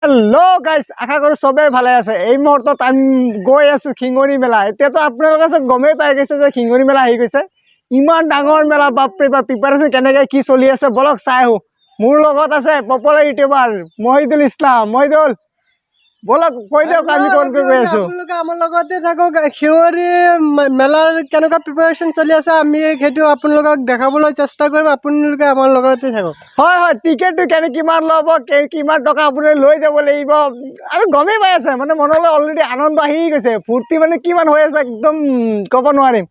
Hello' guys, আশা কৰোঁ চবেই ভালে আছে। এই মুহূৰ্তত আমি গৈ আছোঁ শিঙৰি মেলা। এতিয়াতো আপোনালোকে চব গমেই পাই গৈছে যে শিঙৰি মেলা আহি গৈছে। ইমান ডাঙৰ মেলা, বাপৰে বাপ! প্ৰিপাৰেশ্যন কেনেকৈ কি চলি আছে, বলক চাই আহোঁ। মোৰ লগত আছে পপুলাৰ ইউটিউবাৰ মহিদুল ইছলাম। মহিদুল, বলক কৈ দিয়ক আমি ক'ত গৈ আছোঁ। আপোনালোকে আমাৰ লগতে থাকক। শিঙৰি মেলাৰ কেনেকুৱা প্ৰিপাৰেশ্যন চলি আছে, আমি সেইটো আপোনালোকক দেখাবলৈ চেষ্টা কৰিম। আপোনালোকে আমাৰ লগতে থাকক। হয়, টিকেটটো কেনে কিমান ল'ব, কিমান টকা আপুনি লৈ যাব লাগিব আৰু গমেই পাই আছে, মানে মনলৈ অলৰেডি আনন্দ আহি গৈছে, ফূৰ্তি মানে কিমান হৈ আছে একদম ক'ব নোৱাৰিম।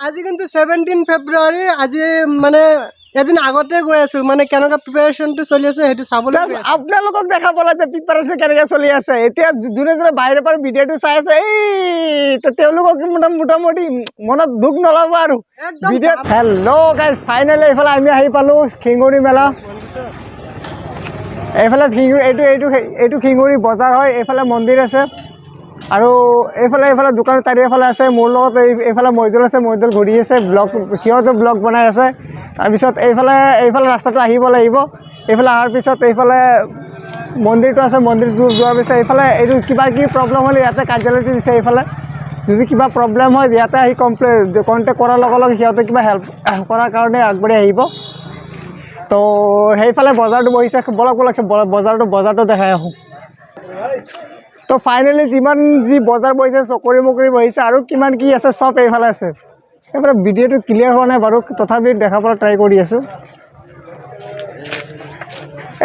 আজি কিন্তু 17 ফেব্ৰুৱাৰী, আজি মানে এদিন আগতে গৈ আছো, মানে কেনেকুৱা প্ৰিপাৰেশ্যনটো চলি আছে সেইটো চাবলৈ Just গৈ আছো। আপোনালোকক দেখাব লাগে যে প্ৰিপাৰেশ্যন কেনেকৈ চলি আছে। এতিয়া যোনে যোনে বাহিৰৰ পৰা ভিডিঅ'টো চাই আছে, এই তেওঁলোকক মোটামুটি মনত দুখ নল'ব আৰু একদম। ভিডিঅ'। হেল্ল' গাইজ, ফাইনেলি এইফালে আমি আহি পালোঁ শিঙৰি মেলা। এইফালে শিঙৰি, এইটো শিঙৰি বজাৰ হয়। এইফালে মন্দিৰ আছে আৰু এইফালে দোকান চাৰিওফালে আছে। মোৰ লগত এইফালে মইদুল আছে, মইদুল ঘূৰি আছে, ব্লগ, সিহঁতো ব্লগ বনাই আছে। তাৰপিছত এইফালে ৰাস্তাটো আহিব লাগিব। এইফালে অহাৰ পিছত এইফালে মন্দিৰটো আছে। মন্দিৰটো যোৱাৰ পিছত এইফালে এইটো কিবা কিবি প্ৰব্লেম হ'লে ইয়াতে কাৰ্যালয়টো দিছে। এইফালে যদি কিবা প্ৰব্লেম হয়, ইয়াতে আহি কণ্টেক্ট কৰাৰ লগে লগে সিহঁতে কিবা হেল্প কৰাৰ কাৰণে আগবাঢ়ি আহিব। তো সেইফালে বজাৰটো বহিছে। বলক বলক, বজাৰটো দেখাই আহোঁ। তো ফাইনেলি যিমান যি বজাৰ বহিছে, চকৰি মকৰি বহিছে আৰু কিমান কি আছে, চব এইফালে আছে। এইফালে ভিডিঅ'টো ক্লিয়াৰ হোৱা নাই বাৰু, তথাপি দেখাবলৈ ট্ৰাই কৰি আছোঁ।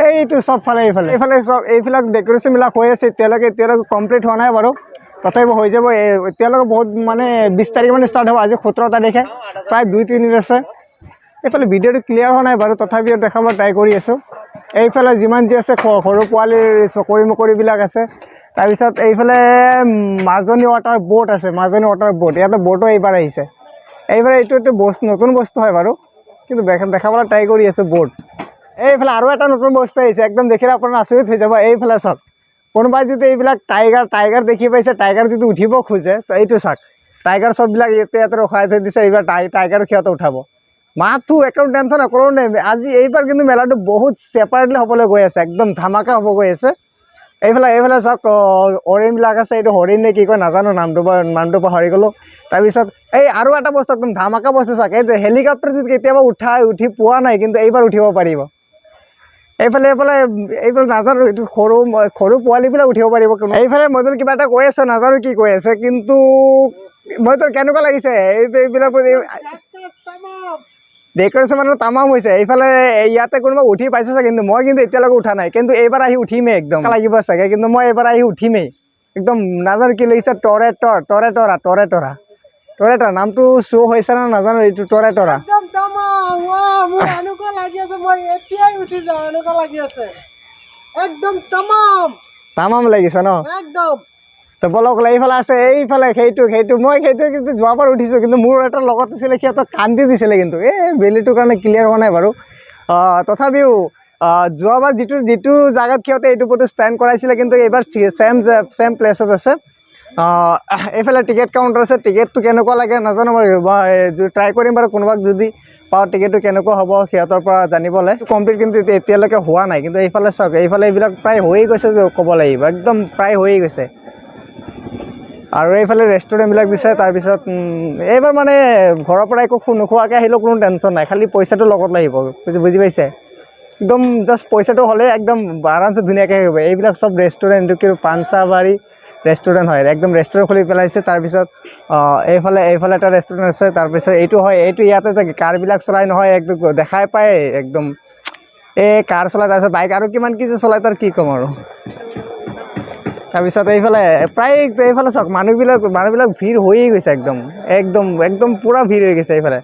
এইটো চবফালে এইফালে চব এইবিলাক ডেক'ৰেশ্যনবিলাক হৈ আছে। এতিয়ালৈকে কমপ্লিট হোৱা নাই বাৰু, তথাপি হৈ যাব। এতিয়ালৈকে বহুত মানে 20 তাৰিখ মানে ষ্টাৰ্ট হ'ব, আজি 17 তাৰিখে, প্ৰায় 2-3 দিন আছে। এইফালে ভিডিঅ'টো ক্লিয়াৰ হোৱা নাই বাৰু, তথাপিও দেখাব ট্ৰাই কৰি আছোঁ। এইফালে যিমান যি আছে সৰু পোৱালিৰ চকৰি মকৰিবিলাক আছে। তাৰপিছত এইফালে মাজনী ৱাটাৰ ব'ট আছে, মাজনী ৱাটাৰ ব'ট। ইয়াতে ব'টো এইবাৰ আহিছে। এইবাৰ এইটো বস্তু নতুন বস্তু হয় বাৰু, কিন্তু দেখাবলৈ ট্ৰাই কৰি আছোঁ ব'ট। এইফালে আৰু এটা নতুন বস্তু আহিছে, একদম দেখিলে আপোনাৰ আচৰিত হৈ যাব। এইফালে চাওক, কোনোবাই যদি এইবিলাক টাইগাৰ দেখি পাইছে, টাইগাৰ যদি উঠিব খোজে, তো এইটো চাওক, টাইগাৰ চববিলাক ইয়াতে ৰখাই থৈ দিছে। এইবাৰ টাইগাৰ সিহঁতে উঠাব। মাথো একো টেনশ্যন নকৰোঁ নাই। আজি এইবাৰ কিন্তু মেলাটো বহুত ছেপাৰেটলি হ'বলৈ গৈ আছে, একদম ধামাকা হ'ব গৈ আছে। এইফালে চাওক, হৰিণবিলাক আছে। এইটো হৰিণ নে কি কয় নাজানো, নামটো পাহৰি গ'লোঁ। তাৰপিছত এই আৰু এটা বস্তু, একদম ধামাকা বস্তু চাওক, এই হেলিকপ্টাৰ যদি কেতিয়াবা উঠি পোৱা নাই, কিন্তু এইবাৰ উঠিব পাৰিব। এইফালে নাজানো, এইটো সৰু সৰু পোৱালিবিলাক উঠিব পাৰিব। এইফালে মইতো কিবা এটা কৈ আছে, নাজানো কি কৈ আছে, কিন্তু মইতো কেনেকুৱা লাগিছে এইবিলাক ডেক'ৰেশ্যন মানে তামাম হৈছে। এইফালে ইয়াতে কোনোবা উঠি পাইছে চাগে, কিন্তু মই কিন্তু এতিয়ালৈকে উঠা নাই, কিন্তু এইবাৰ আহি উঠিমেই। একদম লাগিব চাগে, কিন্তু মই এইবাৰ আহি উঠিমেই। একদম নাজানো কি লাগিছে। টৰে টৰ টৰে টৰা টৰে টৰা টৰে টৰা নামটো শ্ব' হৈছে নে নাজানো, এইটো টৰে টৰা। একদম তামাম, ৱাহ! মোৰ এনেকুৱা লাগি আছে মই এতিয়াই উঠি যাওঁ, এনেকুৱা লাগি আছে, একদম তামাম। তামাম লাগিছে ন? একদম। তো বলক, এইফালে আছে, এইফালে সেইটো মই সেইটো কিন্তু যোৱাবাৰ উঠিছোঁ, কিন্তু মোৰ এটা লগত আছিলে, সিহঁতক কান্দি দিছিলে, কিন্তু এই বেলিটোৰ কাৰণে ক্লিয়াৰ হোৱা নাই বাৰু। তথাপিও যোৱাবাৰ যিটো জাগাত সিহঁতে এইটো ফটো ষ্টেণ্ড কৰাইছিলে, কিন্তু এইবাৰ ছেম প্লেচত আছে। এইফালে টিকেট কাউণ্টাৰ আছে। টিকেটটো কেনেকুৱা লাগে নাজানো বাৰু, ট্ৰাই কৰিম বাৰু, কোনোবাক যদি পাওঁ টিকেটটো কেনেকুৱা হ'ব সিহঁতৰ পৰা জানিবলৈ। কমপ্লিট কিন্তু এতিয়ালৈকে হোৱা নাই, কিন্তু এইফালে চাওক, এইফালে এইবিলাক প্ৰায় হৈয়ে গৈছে ক'ব লাগিব, একদম প্ৰায় হৈয়ে গৈছে। আৰু এইফালে ৰেষ্টুৰেণ্টবিলাক দিছে। তাৰপিছত এইবাৰ মানে ঘৰৰ পৰা একো নোখোৱাকৈ আহিলেও কোনো টেনশ্যন নাই, খালি পইচাটো লগত লাগিব, বুজি পাইছে? একদম জাষ্ট পইচাটো হ'লে একদম আৰামছে ধুনীয়াকৈ হ'ব। এইবিলাক চব ৰেষ্টুৰেণ্ট, এইটো কি পাঞ্চাবাৰী ৰেষ্টুৰেণ্ট হয়, একদম ৰেষ্টুৰেণ্ট খুলি পেলাইছে। তাৰপিছত এইফালে এটা ৰেষ্টুৰেণ্ট আছে। তাৰপিছত এইটো হয়, এইটো ইয়াতে যে কাৰবিলাক চলাই নহয়, একদম দেখাই পায়, একদম এই কাৰ চলাই, তাৰপিছত বাইক আৰু কিমান কি যে চলাই তাৰ কি ক'ম আৰু। তাৰপিছত এইফালে প্ৰায় এইফালে চাওক, মানুহবিলাক ভিৰ হৈয়ে গৈছে, একদম একদম একদম পূৰা ভিৰ হৈ গৈছে এইফালে।